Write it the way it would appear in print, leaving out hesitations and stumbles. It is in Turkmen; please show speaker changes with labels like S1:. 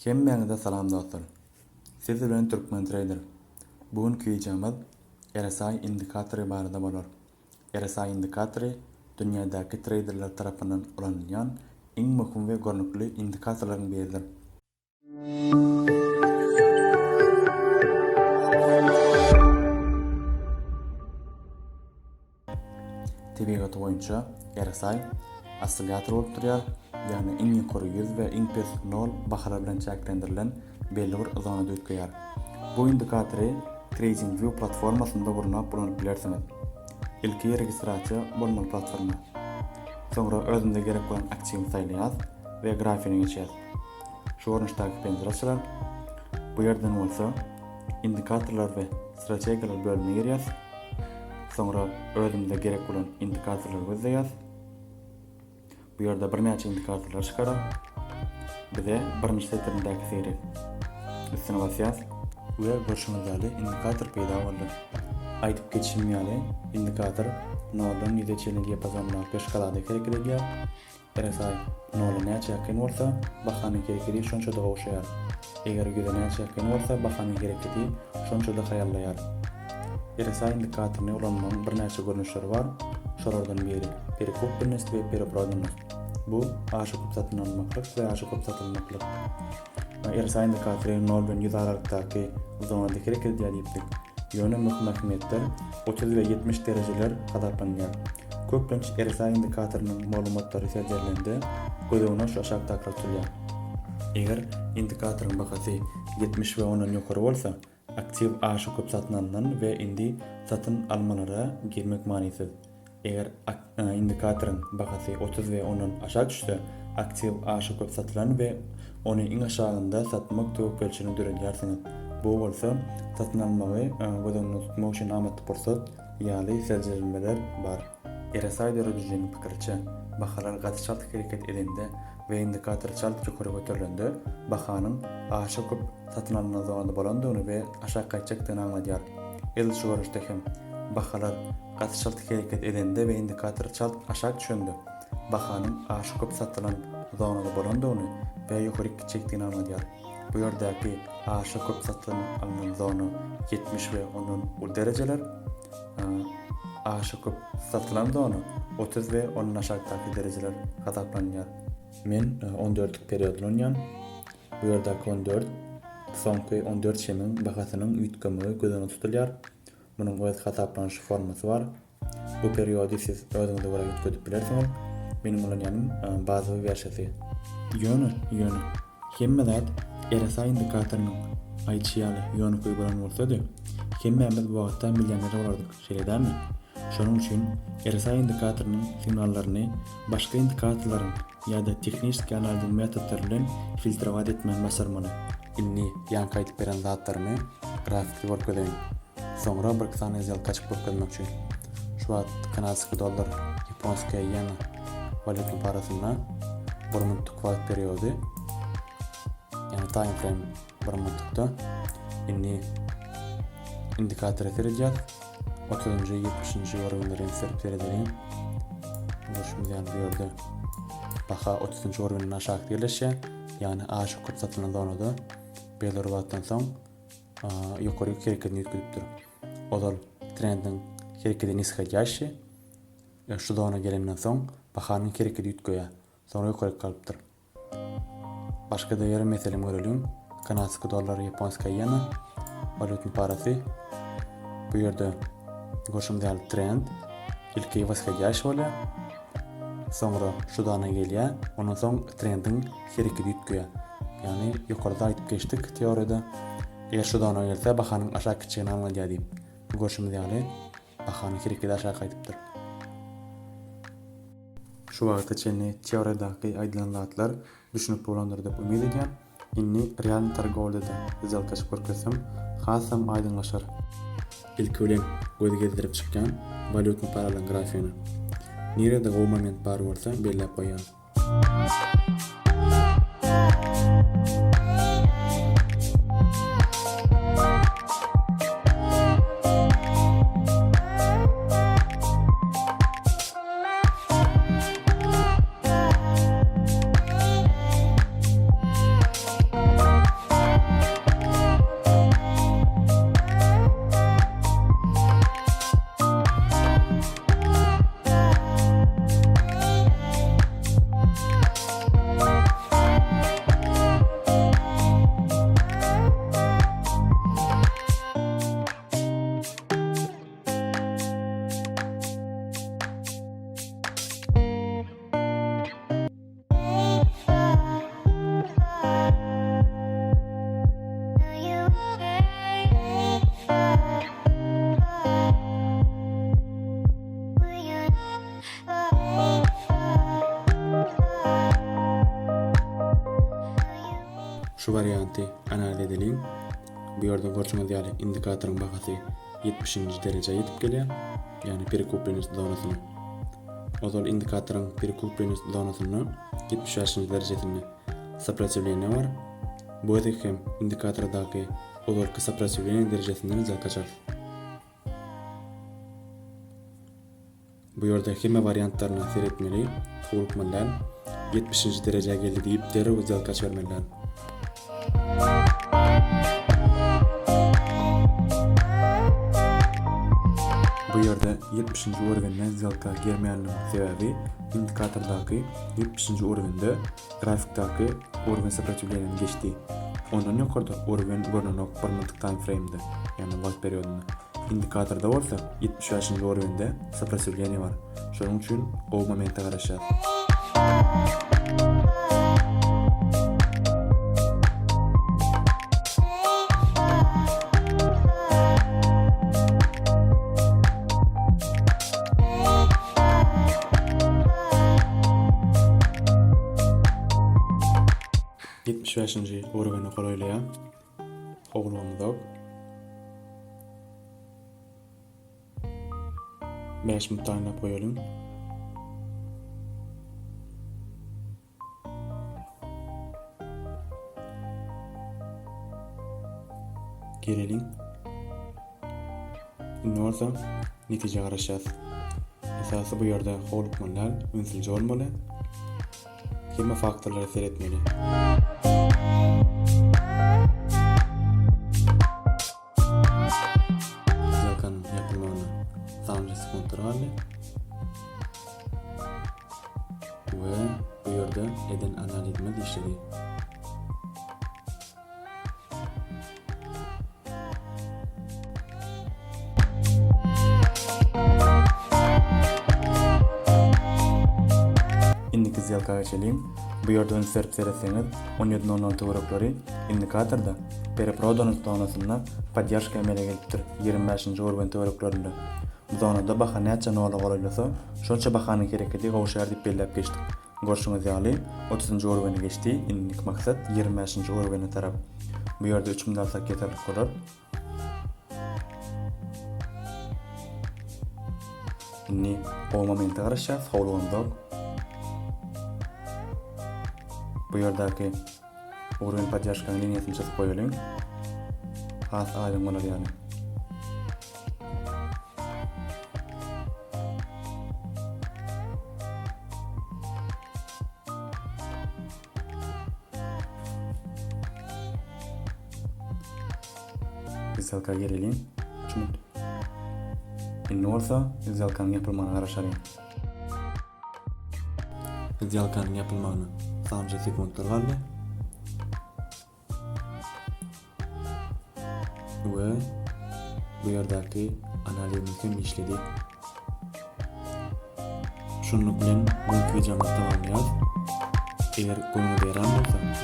S1: Hemmäňize salam dostlar. Siz bilen Türkmen Trader. Bu günki wideomyz RSI indikatory barada bolar. RSI indikatory dünýädäki treýderler tarapyndan ulanylýan iň möhüm we görnükli indikatorlaryň biridir. Tebigaty boýunça RSI ossilýator bolup durýar, ýagny iň ýokary 100 we iň pes nol bahalar bilen çäklendirilen belli bir zonada üýtgeýär. Bu indikatory TradingView platformasynda gurnap ulanyp bilersiňiz. Ilki registrasiýa bolmaly platforma. Soňra özümize gerek bolan aktiwi saýlaýas we grafigine geçýäs. Şu görnüşdäki penjire açylar. Bu ýerden bolsa indikatorlar we strategiýalar bölümine girýäs. Soňra özümize gerek bolan indikatorlary gözleýäs. Bu ýerde birnäçe indikatorlar çykarar. Bize birinji setirindäkisi gerek. Üstüne basýas we görşüňiz ýaly indikator peýda boldy. Aýdyp geçişim ýaly, indikator noldan ýüze çenli diapazondaky şkalada hereket edýär. RSI nola näçe ýakyn bolsa, bahanyň hereketi şonça-da gowşaýar. Eger ýüze näçe ýakyn bolsa, bahanyň hereketi şonça-da haýallaýar. RSI indikatoryny ulanmagyň birnäçe görnüşleri bar. Şolardan biri, perekuplennost we pereprodannost. Bu, aşa köp satyn almaklyk we aşa köp satylmaklyk. RSI indikatory nol bilen 100 aralykdaky zonada hereket edýär diýipdik. Ýöne möhüm ähmiýetler 30 we 70 derejeler hasaplanýar. Köplenç RSI indikatorynyň maglumatlary seljerilende göz öňüne şu aşakdakylar tutulýar. Eger indikatoryň bahasy 70 we ondan ýokary bolsa, aktiw aşa köp satyn alnan we indi satyn almalara girmek manysyz. Eger indikatoryň bahasy 30 we ondan aşak düşse, aktiw aşa köp satylan we ony iň aşagynda satmak töwekgelçiligini döredýärsiňiz. Bu bolsa satyn almagy göz öňünde tutmak üçin amatly pursat ýaly seljerilmeler bar. RSI döredijiniň pikiriçe, bahalar gaty çalt hereket edende we indikator çalt ýokary göterilende, bahanyň aşa köp satyn alnan zonada bolandygyny we aşak gaýtjakdygyny aňladýar. Edil şu görnüşde hem, bahalar gaty çalt hereket edende we indikator çalt aşak düşende, bahanyň aşa köp satylan zonada bolandygyny we ýokaryk gitjekdigini aňladýar. Bu ýerdäki aşa köp satyn alnan zona 70 we ondan uly derejeler, aşa köp satylan zona 30 we ondan aşakdaky derejeler hasaplanýar. Men 14-lik period ulanýan. Bu ýerdäki 14 soňky 14 şemiň bahasynyň üýtgemegi göz öňünde tutulýar. Munuň öz hasaplanyş formasy bar. Bu periody siz özüňize görä üýtgedip bilersiňiz. Meniň ulanýanym bazawy wersiýasy. Ýöne, ýöne, hemme zat RSI indikatorynyň aýdyşy ýaly ýönekeý bolan bolsady, hemmämiz bu wagtda millioner bolardyk, şeýle dälmi? Şonuň üçin RSI indikatorynyň signallaryny başga indikatorlaryň ýa-da tehniski analiziň metodlary bilen filtrowat etmäni başarmaly. Indi ýaňky aýdyp beren zatlarymy grafikde görkezeýin. Soňra birki sany zelka açyp görkezmek üçin. Şu wagt kanadskiý dollar, ýaponskaýa ýena walýutny parasynda bir minutlyk wagt periody. Ýagny time frame bir minutlykda. Indi indikatora seredýäs. 30-njy, 70-nji orunlary serip seredeliň. Görşümiz ýaly bu ýerde baha 30-njy orundan aşak ýerleşýär. Ýagny aşa köp satylan zonada belli bir wagtdan soň ýokary hereketini üýtgedipdir. Ozal trendiň hereketi nishodýaşi, şu zona gelenden soň bahanyň hereketi üýtgeýär. Soňra ýokaryk galypdyr. Başga-da ýere meselem göreliň. Kanadskiý dollar, ýaponskaýa ýena walýutny parasy. Bu ýerde görşümiz ýaly trend ilki woshodýaş bolýar. Soňra şu zona gelýär. Ondan soň trendiň hereketi üýtgeýär. Ýagny ýokarda aýdyp geçdik teoriýada. Eger şu zona gelse bahanyň aşak gitjegini aňladýar diýip. Görşümiz ýaly bahanyň hereketi aşak gaýdypdyr. Şu wagta çenli teoriýadaky aýdylan zatlar düşünikli bolandyr diýip umyt edýän. Indi realnyý torgowlýada сделка açyp görkezsem hasam aýdyňlaşar. Ilki bilen göz gezdirip çykýan walýutnyý paralaryň grafigine. Nirede gowy moment bar bolsa belläp goýýan. Şu warianty analiz edeliň. Bu ýerde görşüňiz ýaly indikatoryň bahasy 70-nji derejä ýetip gelýär, ýagny perekuplennost zonasyna. Ozal indikatoryň perekuplennost zonasynda 75-nji derejesinde soprotiwleniýe bar. Bu gezek hem indikatordaky ozalky soprotiwleniýe derejesinden zat açarys. Bu ýerde hemme wariantlaryna seretmeli, howlukmaly däl. 70-nji derejä geldi diýip derrew zdelka açybermeli däl. Bu ýerde 70-nji urwende zdelka girmeýänligiň sebäbi indikatordaky 70-nji urwende grafikdaky urwen soprotiwleniýany geçdi. Ondan ýokarda urwen görnenok bir minutlyk time frame-de, ýagny wagt periodynda. Indikatorda bolsa 75-nji urwende soprotiwleniýe bar. Şonuň üçin gowy momente garaşýas. 75-nji urwene golaýlaýar. Howlugymyzok. 5 minut taýynlap goýalyň. Geleliň. Indi bolsa netijä garaşýas. Esasy bu ýerde howlukmaly däl, ünsülje bolmaly. Hemme faktorlara seretmeli. Сделкanyň ýapylmagyna sanlyja sekuntlar galdy. We bu ýerde eden analizimiz işledi. Indiki сделка geçeliň. Bu ýerde üns berip seretseňiz, 17.00 töwerekleri indikatorda Pereprodanus zonasynda podderşka emele gelipdir, 25-nji urwen töwereklerinde. Bu zonada baha näçe nola golaýlasa, şonça bahanyň hereketi gowşaýar diýip belläp geçdik. Görşüňiz ýaly, otuzynjy urweni geçdi, indiki maksat 25-nji urwene tarap. Bu ýerde üç müň alsak ýeterlik bolar. Indi gowy momente garaşýas, howlugamzok. Bu ýerdäki Urwen podderşkanyň liniýasyny çyzyp goýalyň. Has aýdyň bolar ýaly. Сделka gireliň. Üç minut. Indi bolsa сделkanyň ýapylmagyna garaşalyň. Сделkanyň ýapylmagyna sanlyja sekuntlar galdy. We bu ýerdäki analizimiz hem işledi. Şunluk bilen bu günki wideomyzy tamamlaýarys. Eger göwnüňize ýaran bolsa,.